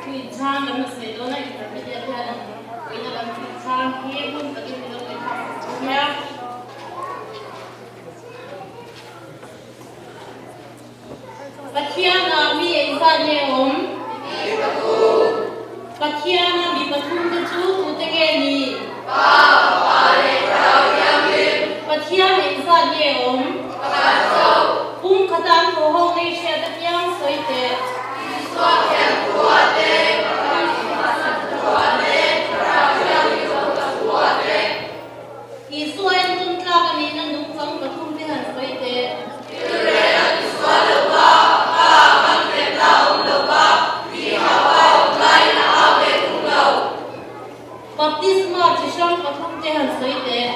Thu inchhang kan la sawi dawn a, intermediate hian vawiina kan thu inchhang hi hun takin min lo ngaihthlak sak dawn nia. Pathiana mi engzat nge awm? Pathiana mi pathumte chu tute nge ni? Pa, Fapa leh Thlarau Thianghlim. Pathian engzat nge awm? Pakhat chauh. Pum khata an thaw ho nei hriat apiang sawi teh. Isua thiam thu-ah te, Baptisma thu-ah te, Thlarau Thianghlim thawhna thu-ah te. Isua entawn tlak a nihna nungchang pathumte han sawi teh. Thil reng a tisual lo va, pa kan hlemna a awm lo va, mi hauha awm laiin a au ve thung lo. Baptisma chi hrang pathumte han sawi teh.